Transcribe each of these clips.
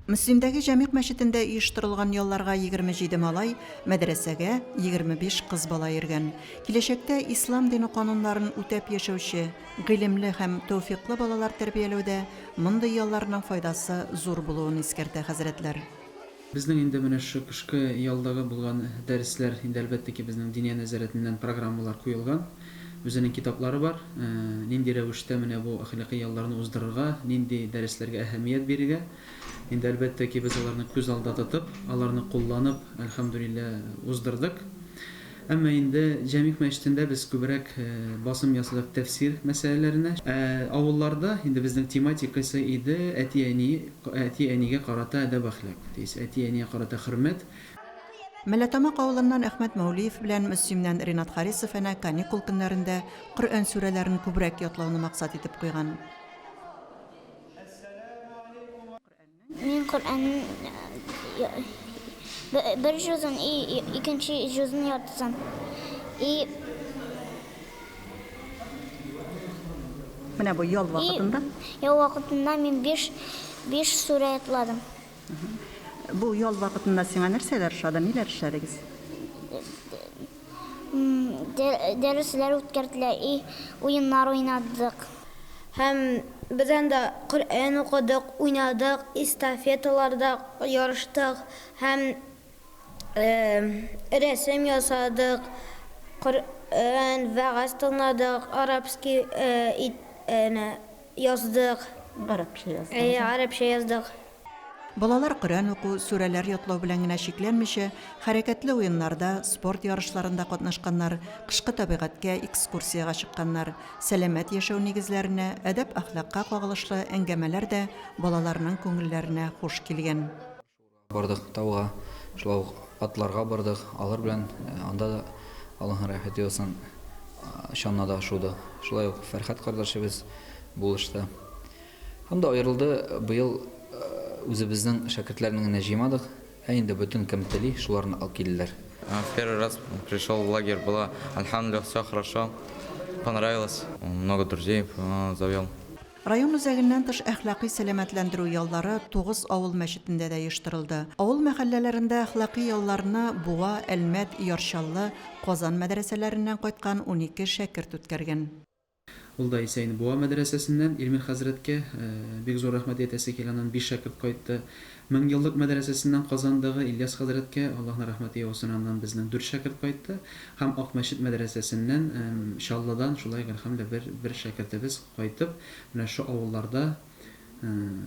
Мөслимдәге Җәмигъ мәчетендә оештырылган ялларга 27 малай, мәдрәсәгә 25 кыз бала йөргән. Киләчәктә ислам дине кануннарын үтәп яшәүче, гыйлемле һәм тәүфыйклы балалар тәрбияләүдә мондый ялларның файдасы зур булуын искәртә хәзрәтләр. Безнең инде менә шушы кышкы ялдагы булган дәресләр инде әлбәттә ки безнең Диния нәзарәтеннән программалар куелган, үзенең китаплары бар, нинди рәвештә менә бу әхлакый ялларны уздырырга, нинди дәресләргә әһәмият бирергә. Инде әлбәттә ки без аларны күз алда тотып, аларны кулланып, әлхәмдүлилләһ, уздырдык. Әмма инде Җәмигъ мәчетендә без күбрәк басым ясадык тәфсир мәсьәләләренә. Ә авылларда инде безнең тематикасы иде әти-әни, әти-әнигә карата әдәп-әхлак, то есть әти-әнигә карата хөрмәт. Мәлләтамак авылыннан Әхмәт Мәүлиев белән Мөслимнән Ринат Харисов әнә каникул көннәрендә Коръән сүрәләрен күбрәк ятлауны максат итеп куйган. Мин Коръәннең бер җузын и икенче җузын яртысын. И Менә бу ял вакытында? Ял вакытында мин биш, биш сүрә ятладым. Бу ял вакытында сиңа нәрсәләр ошады, ниләр эшләдегез? Дәресләр үткәрделәр и уеннар уйнадык. Һәм без анда Коръән укыдык, уйнадык, эстафеталарда ярыштык һәм рәсем ясадык, Коръән, вәгазь тыңладык, арабский яздык. Гарәпчә яздыгыз? Әйе, гарәпчә яздык. Балалар Коръән уку, сүрәләр ятлау белән генә чикләнмичә, хәрәкәтле уеннарда, спорт ярышларында катнашканнар, кышкы табигатькә экскурсиягә чыкканнар. Сәламәт яшәү нигезләренә, әдәп-әхлакка кагылышлы әңгәмәләр дә балаларның күңелләренә хуш килгән. Бардык тауга, шулай ук атларга бардык, алар белән анда да Аллаһның рәхмәте яусын, чанада шудык. Шулай ук Фәрхәт кардәшебез булышты. Һәм дә аерылды, быел үзебезнең шәкертләрне генә җыймадык, ә инде бөтен кем тели, шуларны алып килделәр. В первый раз пришел в лагерь, было, альхамдулиллах, все хорошо, понравилось, много друзей завел. Район үзәгеннән тыш әхлакый сәламәтләндерү яллары Тугыз авыл мәчетендә дә оештырылды. Авыл мәхәлләләрендә әхлакый ялларны Буа, Әлмәт, Яр Чаллы, Казан мәдрәсәләреннән кайткан 12 шәкерт үткәргән. Ул да исә инде Буа мәдрәсәсеннән Илмир хәзрәткә бик зур рәхмәт әйтәсе килә, аннан биш шәкерт кайтты. Меңьеллык мәдрәсәсеннән Казандагы Ильяс хәзрәткә, Аллаһның рәхмәте яусын, аннан безнең дүрт шәкерт кайтты. Һәм Акмәчет мәдрәсәсеннән, Чаллыдан шулай ук, әлхәмдүлилләһ, бер, бер шәкертебез кайтып, менә шушы авылларда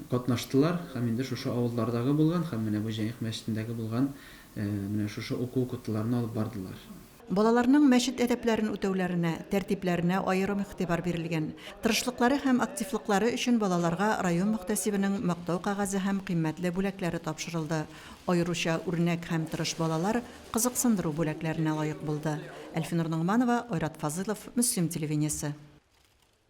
катнаштылар һәм инде шушы авыллардагы булган һәм менә бу Җаек мәчетендәге булган менә шушы уку-укытуларны алып бардылар. Балаларның мәчет әдәпләрен үтәүләренә, тәртипләренә аерым игътибар бирелгән. Тырышлыклары һәм активлыклары өчен балаларга район мөхтәсибенең Мактау кәгазе һәм кыйммәтле бүләкләре тапшырылды. Аеруча үрнәк һәм тырыш балалар кызыксындыру бүләкләренә лаек булды. Әлфинур Ногманова, Айрат Фазылов, Мөслим телевидениесе.